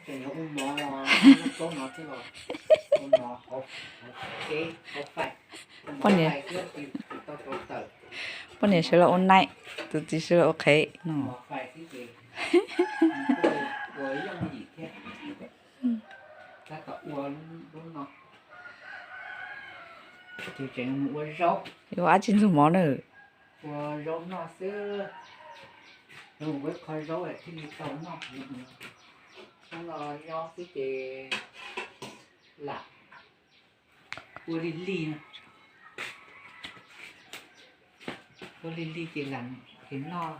Poj niam sawv los ua night, tus txiv sawv los ua qhev no. Yuav ua dab tsi ntxuag mov na? Ua zaub noj xwb. Ua qho zaub thiaj li tau noj. Noj no nyob xwb ces lam ua lig lig, ua lig lig ces lam ces noj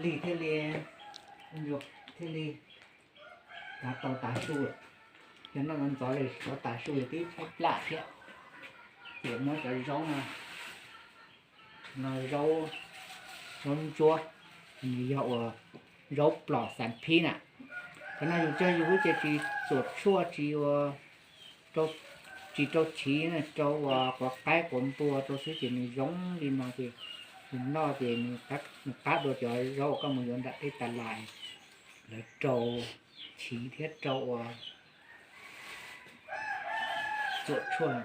lig thiaj li, thiaj li tav tau tav su. Yog noj ntxov ntxov li tshuav tav su twb tshaib plab thiab. Ces muab cov zaub no, no zaub, zaub ntsuab, nws yog uas zaub plos xav phib na. Cov no yus cog yus lub cev tsis txuam tshuaj tsis ua, tsis rau chiv, rau uas quav qaib quav npua rau xwb ces nws zoo li no ces yus noj ces nws qab dua cov zaub uas koj mus yuav nram tej tas lais, lawv rau chiv thiab rau uas txuam tshuaj,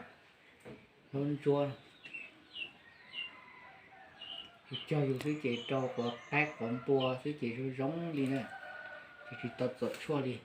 zaub ntsuab. Yus cog yus xwb ces rau quav qaib quav npua xwb ces zoo zoo li na, ces tsis tau txuam tshuaj li.